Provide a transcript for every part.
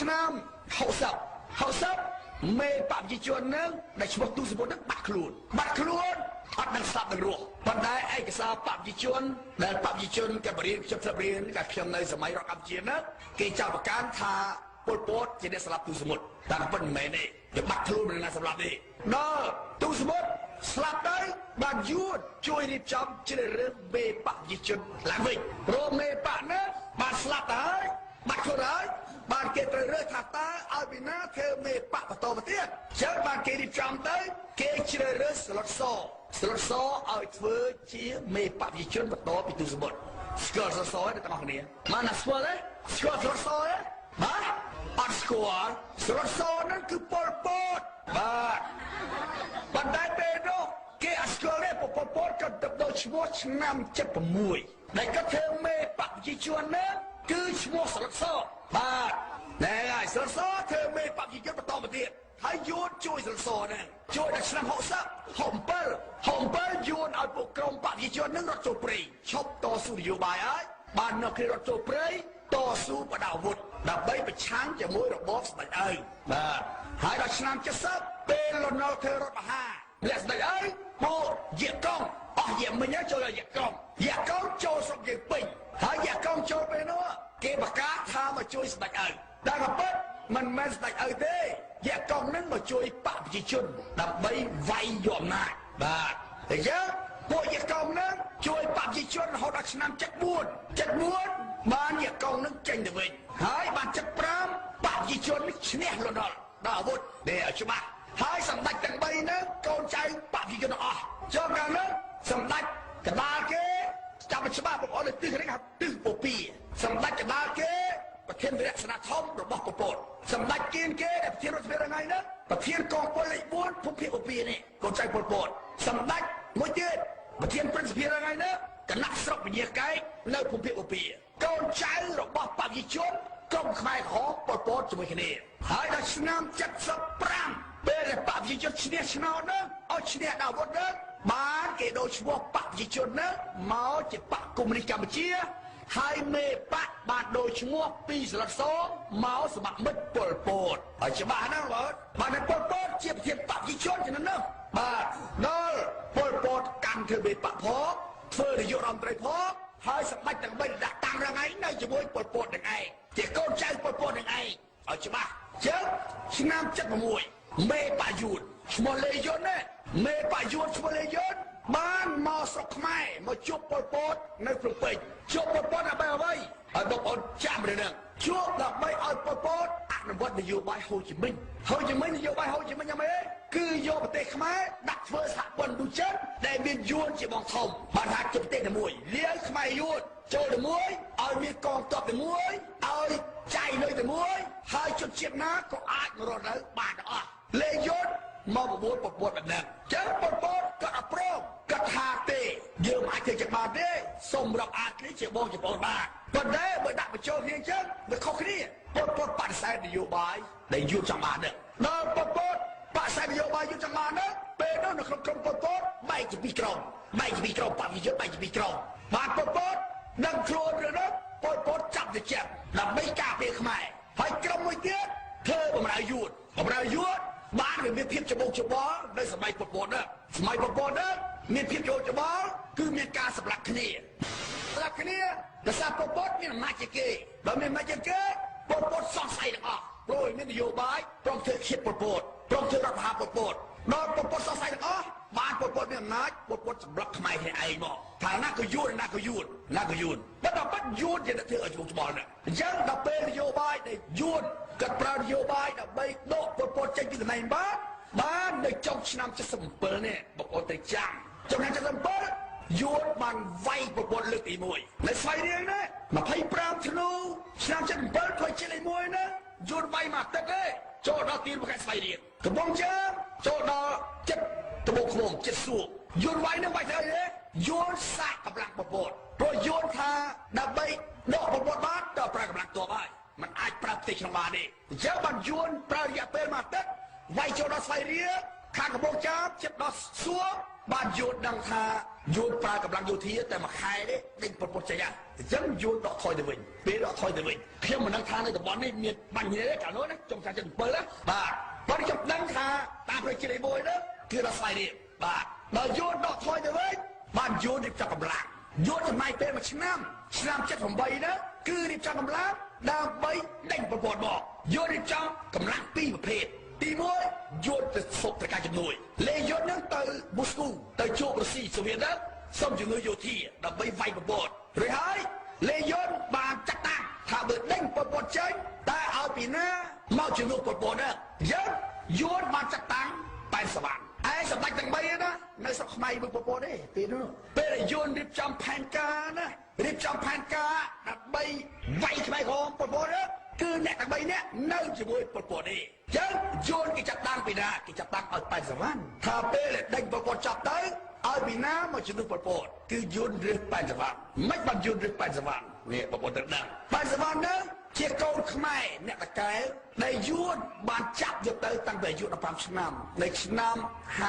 ឆ្នាំ60មេបព្វជិជននឹងដែលឈ្មោះទូសមុទ្រនឹងបាត់ខ្លួនអត់ដឹងស្លាប់នឹងរស់ប៉ុន្តែឯកសារបព្វជិជនដែលបព្វជិជនគេបរៀនខ្ញុំធ្លាប់រៀនកាលខ្ញុំនៅសម័យរដ្ឋកម្ពុជានោះគេចោទប្រកាន់ថាប៉ុលពតជាអ្នកស្លាប់ទូសមុទ្រតែប៉ុន្តែមិនមែនទេវាបាត់ខ្លួនមិនណាសម្លាប់ទេដល់ទូសមុទ្រស្លាប់ទៅបានយួនជួយរៀបចំជ្រើសរើសមេបព្វជិជនឡើងវិញព្រោះមេបកនោះបានស្លាប់ទៅហើយបាត់ខ្លួនហើយបានគេត្រូវរើសថាតើឲ្យពីណាធ្វើមេបកបន្តមកទៀតចឹងបានគេរៀបចំទៅគេជ្រើសរើសស្លុតសឲ្យធ្វើជាមេបព្វជិជនបន្តពីទូសមុទ្រស្គាល់សសទេទាំងអស់គ្នាមកណាស្គាល់ទេស្គាល់ស្លុតសទេបាទអត់ស្គាល់ស្លុតសហ្នឹងគឺប៉ុលពតបាទប៉ុន្តែពេលនោះគេអត់ស្គាល់ទេប៉ុលពតក៏ទៅដល់ឈ្មោះឆ្នាំ76ដែលគាត់ធ្វើមេបព្វជិជនហ្នឹងគឺឈ្មោះស្លុតសបាទណែហើយស្លុតសធ្វើមេបព្វជិជនបន្តមកទៀតហើយយួនជួយស្លុតសហ្នឹងជួយដល់ឆ្នាំ60 67យួនឲ្យពួកក្រុមបព្វជិជនហ្នឹងរត់ចូលព្រៃឈប់តស៊ូនយោបាយហើយបាននៅគ្នារត់ចូលព្រៃតស៊ូបដាអាវុធដើម្បីប្រឆាំងជាមួយរបបស្ដេចឪបាទហើយដល់ឆ្នាំ70ពេលលន់នល់ធ្វើរដ្ឋប្រហារលាក់ស្ដេចឪពួកយាកុងអស់យាមិញចូលដល់យាកុងចូលស្រុកយើងពេញហើយយាកុងចូលពេលនោះគេប្រកាសថាមកជួយស្ដេចឪតែក៏ពិតមិនមែនស្ដេចឪទេយាកុងនឹងមកជួយបព្វជិជនដើម្បីវាយយកអំណាចបាទអញ្ចឹងពួកយាកុងនឹងជួយបព្វជិជនរហូតដល់ឆ្នាំ74បានយាកុងនឹងចេញទៅវិញហើយបាន75បព្វជិជននេះឈ្នះលន់នល់ដល់អាវុធនេះឲ្យច្បាស់ហើយសម្ដេចទាំង3ហ្នឹងកូនចៅបព្វជិជនទាំងអស់ចូលកាលនោះសម្ដេចកដាលគេចាំច្បាស់បងប្អូនទិសនេះហៅទិសពពាសម្ដេចកដាលគេប្រធានវិរៈសេនាធំរបស់ពពតសម្ដេចគៀនគេដែលប្រធានរដ្ឋសភាថ្ងៃនេះប្រធានកងពលលេខ4ភូមិភាគពពានេះកូនចៅពលពតសម្ដេចមួយទៀតប្រធានព្រឹទ្ធសភាថ្ងៃនេះគណៈស្រុកវិញ្ញាកែកនៅភូមិភាគពពាកូនចៅរបស់បព្វជិជនក្រុមខ្មែរក្រហមពលពតជាមួយគ្នាហើយដល់ឆ្នាំ75ពេលដែលបព្វជិជនឈ្នះឆ្នោតនោះឲ្យឈ្នះដល់អាវុធនោះបានគេដូរឈ្មោះបព្វជិជននោះមកជាបកកុម្មុយនីសកម្ពុជាហើយមេបកបានដូរឈ្មោះពីស្លឹកសមកសមមិត្តប៉ុលពតហើយច្បាស់ណាស់បងបានតែប៉ុលពតជាប្រធានបព្វជិជនចំណនោះបាទដល់ប៉ុលពតកាន់ធ្វើមេបកផងធ្វើនាយករដ្ឋមន្ត្រីផងហើយសម្ដេចទាំង3ដាក់តាំងរងឯងនៅជាមួយប៉ុលពតនឹងឯងជាកូនចៅប៉ុលពតនឹងឯងឲ្យច្បាស់ចឹងឆ្នាំ76មេបយួនឈ្មោះលេយុនណាមេបយួនឈ្មោះលេយុនបានមកស្រុកខ្មែរមកជួបប៉ុលពតនៅភ្នំពេញជួបប៉ុលពតដើម្បីអ្វីឲ្យបងប្អូនចាំរឿងហ្នឹងជួបដើម្បីឲ្យប៉ុលពតអនុវត្តនយោបាយហូជីមិញនយោបាយហូជីមិញយ៉ាងម៉េចគឺយកប្រទេសខ្មែរដាក់ធ្វើសហព័ន្ធដូចចិនដែលមានយួនជាបងធំបានថាជាប្រទេសតែមួយលាវខ្មែរយួនចូលតែមួយឲ្យមានកងទ័ពតែមួយឲ្យចាយលុយតែមួយហើយជនជាតិណាក៏អាចមករស់នៅបានទាំងអស់លេយួនមកបបួលពពតបែបហ្នឹងចឹងពពតក៏អត់ព្រមគាត់ថាទេយើងមិនអាចធ្វើចឹងបានទេសូមរាប់អានគ្នាជាបងជាប្អូនបានប៉ុន្តែបើដាក់បញ្ចូលគ្នាចឹងវាខុសគ្នាពពតបដិសេធនយោបាយដែលយួនចង់បានហ្នឹងដល់ពពតបដិសេធនយោបាយយួនចង់បានហ្នឹងពេលនោះនៅក្នុងក្រុមពពតបែកជាពីរក្រុមបែកជាពីរក្រុមបព្វជិជនបែកជាពីរក្រុមបានពពតដឹងខ្លួនរឿងនោះពពតចាប់ទៅចាប់ដើម្បីការពារខ្មែរហើយក្រុមមួយទៀតធ្វើបំរើយួនបានវាមានភាពច្បូកច្បល់នៅសម័យពពតនោះសម័យពពតនោះមានភាពច្បូកច្បល់គឺមានការសម្លាប់គ្នាដោយសារពពតមានអំណាចជាងគេបើមានអំណាចជាងគេពពតសង្ស័យទាំងអស់ព្រោះមាននយោបាយព្រមធ្វើឃាតពពតព្រមធ្វើរដ្ឋប្រហារពពតដល់ពពតសង្ស័យទាំងអស់បានពពតមានអំណាចពពតសម្លាប់ខ្មែរគ្នាឯងមកថាណាក៏យួនណាក៏យួនណាក៏យួនប៉ុន្តែពិតយួនជាអ្នកធ្វើឲ្យច្បូកច្បល់នេះអញ្ចឹងដល់ពេលនយោបាយដែលយួនគាត់ប្រើនយោបាយដើម្បីដកពពតចេញពីតំណែងបាននៅចុងឆ្នាំ77នេះបងប្អូនត្រូវចាំចុងឆ្នាំ77យួនបានវាយពពតលើកទី1នៅស្វាយរៀងណា25ធ្នូឆ្នាំ77ធ្វើជាលេខ1ណាយួនវាយមួយអាទិត្យទេចូលដល់ទីប្រកាសស្វាយរៀងកំពង់ចាមចូលដល់ចិត្តត្បូងឃ្មុំចិត្តសួរយួនវាយនឹងវាយទៅអីទេយួនសាកកម្លាំងពពតព្រោះយួនថាដើម្បីដកពពតបានតើប្រើកម្លាំងទ័ពហើយมันអាចប្រើផ្ទៃក្នុងបានទេអញ្ចឹងបានយួនប្រើរយៈពេលមួយអាទិត្យវាយចូលដល់ស្វាយរៀងខាងកំពង់ចាមចិត្តដល់សួរ បានយួនដឹងថាយួនប្រើកម្លាំងយោធាតែមួយខែទេដេញប៉ុលពតចេញហើយអញ្ចឹងយួនដកថយទៅវិញពេលដកថយទៅវិញខ្ញុំមិនដឹងថានៅតំបន់នេះមានបញ្ហាទេកាលនោះណាចុងឆ្នាំ77ណាបាទប៉ុន្តែខ្ញុំដឹងថាតាមផ្លូវជាតិលេខ1នោះគឺដល់ស្វាយរៀងបាទដល់យួនដកថយទៅវិញបានយួនរៀបចំកម្លាំងយួនចំណាយពេលមួយឆ្នាំឆ្នាំ78នោះគឺរៀបចំកម្លាំងដើម្បីដេញប៉ុលពតមកយួនរៀបចំកម្លាំងពីរប្រភេទទី1យួនទៅសុកត្រូវការជំនួយលេយួននឹងទៅមូស្គូទៅជួបរុស្ស៊ីសូវៀតនោះសុំជំនួយយោធាដើម្បីវាយប៉ុលពតរួចហើយលេយួនបានចាត់តាំងថាបើដេញប៉ុលពតចេញតើឲ្យពីណាមកជំនួសប៉ុលពតនោះយើងយួនបានចាត់តាំងប៉ែនសវណ្ណឯសម្ដេចទាំង3ណានៅស្រុកខ្មែរមួយប៉ុលពតទេពេលនោះពេលដែលយួនរៀបចំផែនការណារៀបចំផែនការដើម្បីវាយខ្មែរក្រហមប៉ុលពតនោះគឺអ្នកទាំង3នាក់នៅជាមួយប៉ុលពតទេចឹងយួនគេចាត់តាំងពីណាគេចាត់តាំងឲ្យប៉ែនសវណ្ណថាពេលដែលដេញប៉ុលពតចាប់ទៅឲ្យពីណាមកជំនួសប៉ុលពតគឺយួនរើសប៉ែនសវណ្ណមិនបានយួនរើសប៉ែនសវណ្ណនេះបងប្អូនត្រូវដឹងប៉ែនសវណ្ណនោះជាកូនខ្មែរអ្នកតកែដែលយួនបានចាប់យកទៅតាំងពីអាយុ15ឆ្នាំនៅឆ្នាំ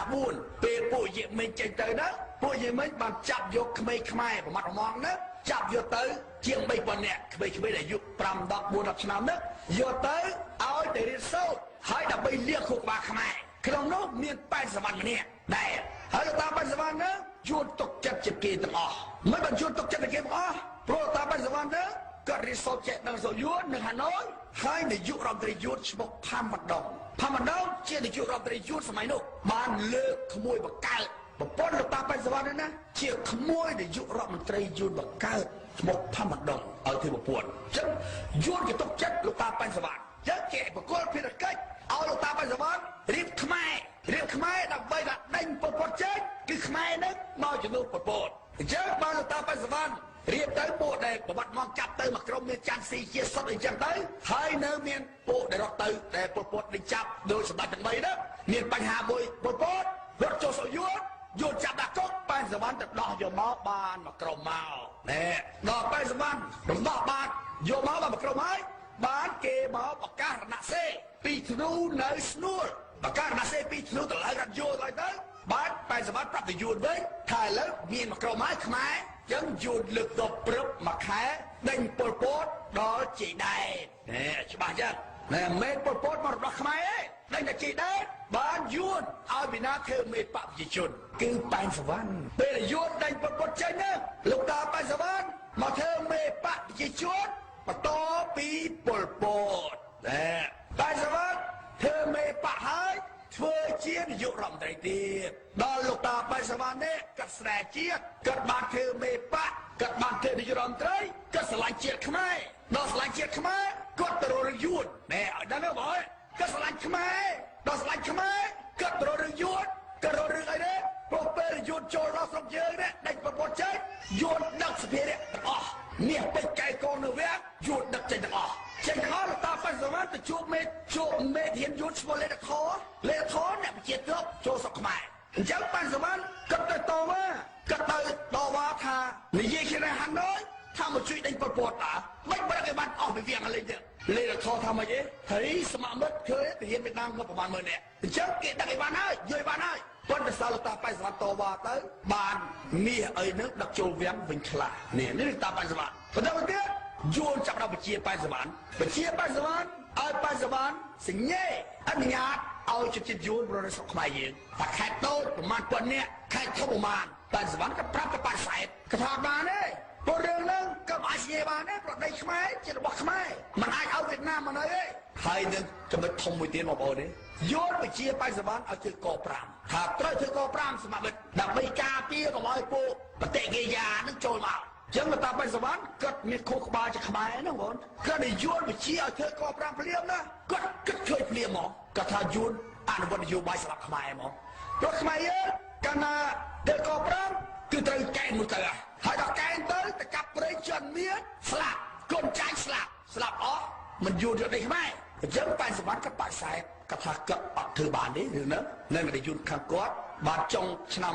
54ពេលពួកយេមីងចេញទៅណាពួកយេមីងបានចាប់យកក្មេងខ្មែរប្រមាត់ប្រមងណាចាប់យកទៅជាង3000នាក់ក្មេងៗដែលអាយុ5 10 4 10ឆ្នាំនោះយកទៅឲ្យទៅរៀនសូត្រហើយដើម្បីលាងខួរក្បាលខ្មែរក្នុងនោះមានប៉ែនសវណ្ណម្នាក់ដែរហើយតាមប៉ែនសវណ្ណនោះយួនទុកចិត្តជាគេទាំងអស់មិនបានយួនទុកចិត្តជាគេទាំងអស់ព្រោះតាមប៉ែនសវណ្ណនោះគាត់រៀនសូត្រចេះដឹងសូត្រយួននៅហាណូយហើយនាយករដ្ឋមន្ត្រីយួនឈ្មោះផាម៉ាដុងផាម៉ាដុងជានាយករដ្ឋមន្ត្រីយួនសម័យនោះបានលើកក្មួយបង្កើតប្រពន្ធលោកតាប៉ែនសវណ្ណណាជាក្មួយនាយករដ្ឋមន្ត្រីយួនបង្កើតឈ្មោះផាម៉ាដុងឲ្យធ្វើប្រពន្ធអញ្ចឹងយួនគេទុកចិត្តលោកតាប៉ែនសវណ្ណអញ្ចឹងគេបកលភារកិច្ចឲ្យលោកតាប៉ែនសវណ្ណរៀបខ្មែររៀបខ្មែរដើម្បីថាដេញប៉ុលពតចេញគឺខ្មែរនឹងមកជំនួសប៉ុលពតអញ្ចឹងបានលោកតាប៉ែនសវណ្ណរៀបទៅពួកដែលប្រវត្តិមកចាប់ទៅមួយក្រុមមានច័ន្ទស៊ីជាសុទ្ធអីចឹងទៅហើយនៅមានពួកដែលរត់ទៅដែលប៉ុលពតដេញចាប់ដោយសម្ដេចទាំង3នោះមានបញ្ហាមួយប៉ុលពតរត់ចូលស្រុកយួនយួនចាប់ដាក់គុកប៉ែនសវណ្ណទៅដោះយកមកបានមួយក្រុមមកណែដល់ប៉ែនសវណ្ណរំដោះបានយកមកបានមួយក្រុមហើយបានគេមកប្រកាសរណសេពីធ្នូនៅស្នួលប្រកាសរណសេពីធ្នូទៅឡើងរថយន្តទៅបានប៉ែនសវណ្ណប្រាប់ទៅយួនវិញថាឥឡូវមានមួយក្រុមហើយខ្មែរចឹងយួនលើកទៅព្រឹបមួយខែដេញប៉ុលពតដល់ជីដែតណែច្បាស់ចឹងណែមិនប៉ុលពតមករំដោះខ្មែរទេដេញតែជីដែតបានយួនឲ្យពីណាធ្វើមេបកប្រជាជនគឺប៉ែនសវណ្ណពេលយួនដេញប៉ុលពតចេញណាលោកតាប៉ែនសវណ្ណមកធ្វើមេបកប្រជាជនបន្តពីប៉ុលពតណែប៉ែនសវណ្ណធ្វើមេបកហើយធ្វើជានាយករដ្ឋមន្ត្រីទៀតដល់លោកតាប៉ែនសវណ្ណនេះគាត់ស្នេហ៍ជាតិគាត់បានធ្វើមេបកគាត់បានធ្វើនាយករដ្ឋមន្ត្រីគាត់ស្រឡាញ់ជាតិខ្មែរដល់ស្រឡាញ់ជាតិខ្មែរគាត់ទៅរករឿងយួនណែឲ្យដឹងទេបងគាត់ស្រឡាញ់ខ្មែរដល់ស្រឡាញ់ខ្មែរគាត់ទៅរករឿងយួនគាត់រករឿងអីទេព្រោះពេលយួនចូលដល់ស្រុកយើងនេះដេញប្រពន្ធចេញយួនដឹកសភារៈទាំងអស់មាសពេជ្រកែកងនៅវាំងយួនដឹកចេញទាំងអស់ចេញទាំងអស់លោកតាប៉ែនសវណ្ណទៅជួបមេជួបមេធានយួនឈ្មោះលេខធលេខធអ្នកប្រជាទើបចូលស្រុកខ្មែរអញ្ចឹងប៉ែនសវណ្ណគាត់ទៅតវ៉ាគាត់ទៅតវ៉ាថានិយាយគ្នានៅហាណូយថាមកជួយដេញប៉ុលពតតើមិនបើគេបានអស់ពីវាំងលេងទៀតលេខធថាម៉េចទេហើយសមមិត្តឃើញទាហានវៀតណាមក៏ប្រហែល10000នាក់អញ្ចឹងគេដឹកឲ្យបានហើយយល់បានហើយប៉ុន្តែសាលោកតាប៉ែនសវណ្ណតវ៉ាទៅបានមាសអីនឹងដឹកចូលវាំងវិញខ្លះនេះនេះតាប៉ែនសវណ្ណបន្តទៅទៀតយួនចាប់ដល់វិជាប៉ែនសវណ្ណវិជាប៉ែនសវណ្ណឲ្យប៉ែនសវណ្ណសញ្ញេអនុញ្ញាតឲ្យជនជាតិយួនរស់នៅស្រុកខ្មែរយើងតែខេត្តតូចប្រហែលប៉ុណ្ណេះខេត្តធំប្រហែលប៉ែនសវណ្ណក៏ប្រាប់ទៅប៉ែនសែតក៏ថាបានទេព្រោះរឿងហ្នឹងក៏អាចសញ្ញេបានដែរព្រោះដីខ្មែរជារបស់ខ្មែរមិនអាចឲ្យវៀតណាមមកនៅទេហើយនឹងចំណុចធំមួយទៀតបងប្អូនទេយួនវិជាប៉ែនសវណ្ណឲ្យធ្វើក5ថាត្រូវធ្វើក5សម្រាប់ដើម្បីការពារកុំឲ្យពួកបតិកិរិយានឹងចូលមកចឹងលោកតាប៉ែនសវណ្ណគាត់មានខួរក្បាលជាខ្មែរហ្នឹងបងគាត់និយួនវិជាឲ្យធ្វើក5ភ្លាមណាគាត់គិតឃើញភ្លាមហ្មងគាត់ថាយួនអនុវត្តនយោបាយសម្រាប់ខ្មែរហ្មងព្រោះខ្មែរយើងកាលណាធ្វើក5គឺត្រូវកែមួយទៅហើយដល់កែទៅទៅកាប់ព្រៃជនមានស្លាប់កូនចាញ់ស្លាប់ស្លាប់អស់មិនយួនយកដីខ្មែរអញ្ចឹងប៉ែនសវណ្ណគាត់បដិសេធគាត់ថាគាត់អត់ធ្វើបានទេរឿងហ្នឹងនៅតែយួនខាងគាត់បានចុងឆ្នាំ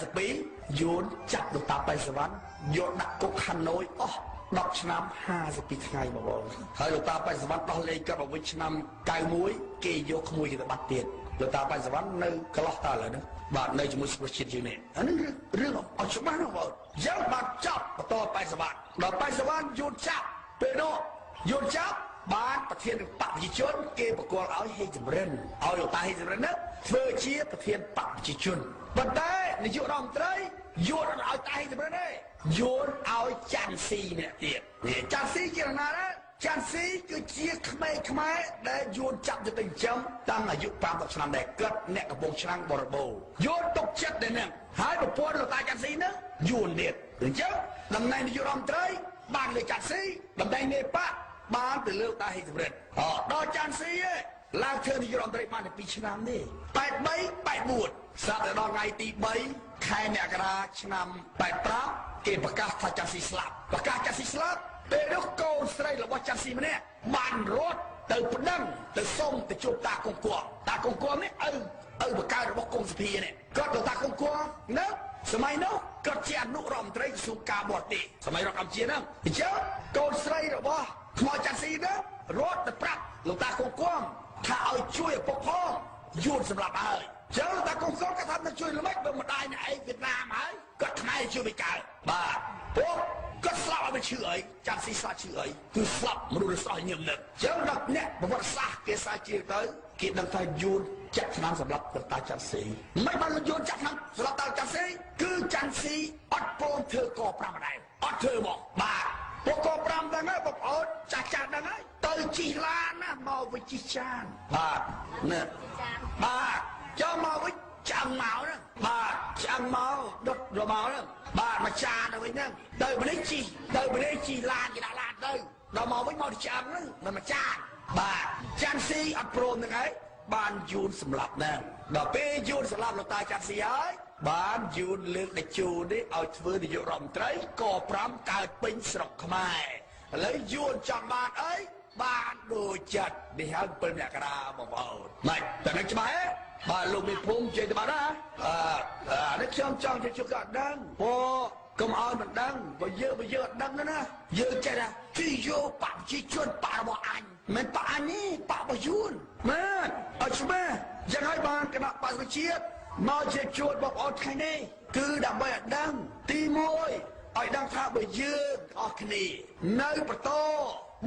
1982យួនចាប់លោកតាប៉ែនសវណ្ណយកដាក់គុកហាណូយអស់10ឆ្នាំ52ថ្ងៃបងប្អូនហើយលោកតាប៉ែនសវណ្ណដោះលែងគាត់មកវិញឆ្នាំ91គេយកក្មួយគេទៅបាត់ទៀត លោកតាប៉ែនសវណ្ណនៅកន្លោះតើឥឡូវនេះបាទនៅជាមួយសភាជាតិយើងនេះអានេះរឿងអត់ច្បាស់ណាស់បងយើងបានចាប់បន្តប៉ែនសវណ្ណដល់ប៉ែនសវណ្ណយួនចាប់ពេលនោះយួនចាប់បានប្រធានបកប្រជាជនគេប្រគល់ឲ្យហេចម្រិនឲ្យលោកតាហេចម្រិននោះធ្វើជាប្រធានបកប្រជាជនប៉ុន្តែនាយករដ្ឋមន្ត្រីយួនអត់ឲ្យតាហេចម្រិនទេយួនឲ្យច័ន្ទស៊ីអ្នកទៀតនេះច័ន្ទស៊ីជាណាដែរច័ន្ទស៊ីគឺជាក្មេងខ្មែរដែលយួនចាប់ទៅចិញ្ចឹមតាំងអាយុ5-10ឆ្នាំដែរគាត់អ្នកកំពង់ឆ្នាំងបរិបូរយួនទុកចិត្តតែនឹងហើយប្រពន្ធលោកតាច័ន្ទស៊ីនឹងយួនទៀតអញ្ចឹងតំណែងនាយករដ្ឋមន្ត្រីបានលើច័ន្ទស៊ីតំណែងមេបកបានទៅលើតាហេចម្រិនអដល់ច័ន្ទស៊ីឯងឡើងធ្វើនាយករដ្ឋមន្ត្រីបានតែ2ឆ្នាំទេ83 84ស្រាប់តែដល់ថ្ងៃទី3ខែមករាឆ្នាំ85គេប្រកាសថាច័ន្ទស៊ីស្លាប់ប្រកាសច័ន្ទស៊ីស្លាប់ពេលនោះកូនស្រីរបស់ច័ន្ទស៊ីម្នាក់បានរត់ទៅប្តឹងទៅសុំទៅជួបតាគង្គគតាគង្គគនេះឪបកើតរបស់គង់សភានេះគាត់ទៅតាគង្គគនៅសម័យនោះគាត់ជាអនុរដ្ឋមន្ត្រីក្រសួងការបរទេសសម័យរដ្ឋកម្ពុជាហ្នឹងអញ្ចឹងកូនស្រីរបស់ខ្មោចច័ន្ទស៊ីនោះរត់ទៅប្រាប់លោកតាគង្គគថាឲ្យជួយឪពុកផងយួនសម្រាប់ហើយចឹងលោកតាគង្គគគាត់ថានឹងជួយល្មិចបើម្ដាយអ្នកឯងវៀតណាមហើយគាត់ខ្មែរជួយមិនកើតបាទពួកគាត់ស្លាប់ឲ្យមិនឈឺអីច័ន្ទស៊ីស្លាប់ឈឺអីគឺស្លាប់មនុស្សស្រស់ញឹមនឹកចឹងដល់អ្នកប្រវត្តិសាស្ត្រគេសាជាទៅគេដឹងថាយួនចាក់ឆ្នាំសម្រាប់តាច័ន្ទស៊ីមិនបានយួនចាក់ឆ្នាំសម្រាប់តាច័ន្ទស៊ីគឺច័ន្ទស៊ីអត់ព្រមធ្វើក5ដែរអត់ធ្វើមកបាទពួកក5ដឹងហើយបងប្អូនចាស់ចាស់ដឹងហើយទៅជិះឡានណាមកវិញជិះចានបាទនេះបាទចូលមកវិញឆ្អឹងមកហ្នឹងបាទឆ្អឹងមកដុតរមកហ្នឹងបាទមកចានទៅវិញហ្នឹងទៅម្នេះជិះទៅម្នេះជិះឡានគេដាក់ឡានទៅដល់មកវិញមកឆ្អឹងហ្នឹងមិនមកចានបាទច័ន្ទស៊ីអត់ព្រមហ្នឹងហើយបានយួនសម្លាប់ហ្នឹងដល់ពេលយួនសម្លាប់លោកតាច័ន្ទស៊ីហើយបានយួនលើកតេជោនេះឲ្យធ្វើនាយករដ្ឋមន្ត្រីក5កើតពេញស្រុកខ្មែរឥឡូវយួនចង់បានអីបានដូចចិត្តនេះហើយ7មករាបងប្អូនម៉េចតែនឹងច្បាស់ទេបាទលោកមេភូមិជ័យទៅបាត់ណាអានេះខ្ញុំចង់ជជក៏អត់ដឹងព្រោះកុំឲ្យមិនដឹងបើយើងអត់ដឹងណាយើងចេះថាជីយោបកប្រជាជនបករបស់អញមិនបកអញទេបករបស់យួនមែនអត់ច្បាស់យ៉ាងហើយបានគណៈបក្សជាតិមកជាជួតបងប្អូនថ្ងៃនេះគឺដើម្បីឲ្យដឹងទី1ឲ្យដឹងថាបើយើងអស់គ្នានៅបន្ត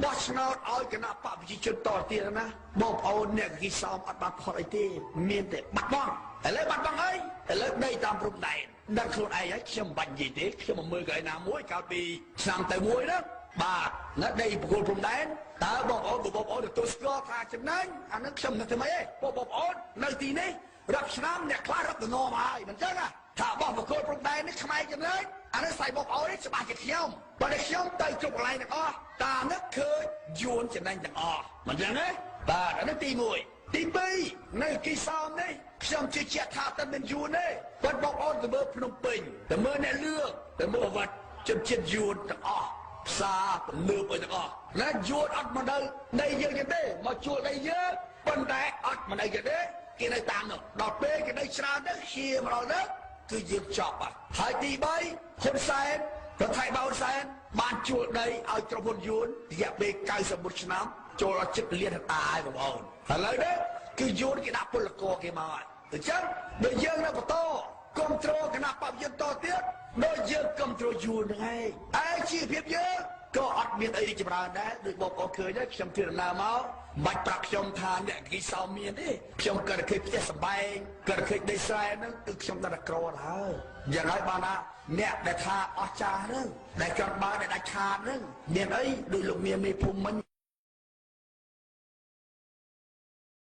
បោះឆ្នោតឲ្យគណៈបកប្រជាជនតទៀតណាបងប្អូនអ្នកគីសោមអត់បានផលអីទេមានតែបាត់បង់ឥឡូវបាត់បង់អីឥឡូវដីតាមព្រំដែនដឹងខ្លួនឯងហើយខ្ញុំមិនបាច់និយាយទេខ្ញុំមកមើលកន្លែងណាមួយកាលពីឆ្នាំទៅមួយហ្នឹងបាទនៅដីប្រគល់ព្រំដែនតើបងប្អូនបងប្អូនទទួលស្គាល់ថាចំណេញអានឹងខ្ញុំនឹងធ្វើម៉េចឯងបងប្អូននៅទីនេះរាប់ឆ្នាំអ្នកខ្លះរាប់តំណមកហើយមិនចឹងណាថាបោះប្រគល់ព្រំដែននេះខ្មែរចំណេញអានេះស្អីបងប្អូននេះច្បាស់ជាខ្ញុំបើតែខ្ញុំទៅគ្រប់កន្លែងទាំងអស់តាមនេះឃើញយួនចំណេញទាំងអស់មិនចឹងទេបាទអានេះទី1ទី2នៅគីសោមនេះខ្ញុំជឿជាក់ថាតែមិនយួនទេគាត់បងប្អូនទៅមើលភ្នំពេញទៅមើលអ្នកលឿងទៅមើលវត្តជនជាតិយួនទាំងអស់ផ្សារទំនើបអីទាំងអស់ណាយួនអត់មកនៅដីយើងទេមកជួលដីយើងប៉ុន្តែអត់មកនៅទេគេនៅតាមនោះដល់ពេលគេនៅច្រើនទៅហៀមកដល់ទៅគឺយើងចប់ហើយទី3ហ៊ុនសែនរដ្ឋាភិបាលហ៊ុនសែនបានជួលដីឲ្យក្រុមហ៊ុនយួនរយៈពេល91ឆ្នាំចូលដល់ជិតលានហិកតាហើយបងប្អូនឥឡូវនេះគឺយួនគេដាក់ពលករគេមកហើយអញ្ចឹងបើយើងនៅបន្តគ្រប់គ្រងគណៈបព្វជិនតទៀតដូចយើងគ្រប់គ្រងយួនហ្នឹងឯងឯជីវភាពយើងក៏អត់មានអីចម្រើនដែរដូចបងប្អូនឃើញហើយខ្ញុំធ្វើដំណើរមកមិនបាច់ប្រាប់ខ្ញុំថាអ្នកគីសោមានទេខ្ញុំក៏ឃើញផ្ទះសម្បែងក៏ឃើញដីស្រែហ្នឹងគឺខ្ញុំដល់តែក្រហើយយ៉ាងហើយបានថាអ្នកដែលថាអស់ចាស់ហ្នឹងដែលចង់បានដែលដាច់ខាតហ្នឹងមានអីដូចលោកមានមេភូមិមិញ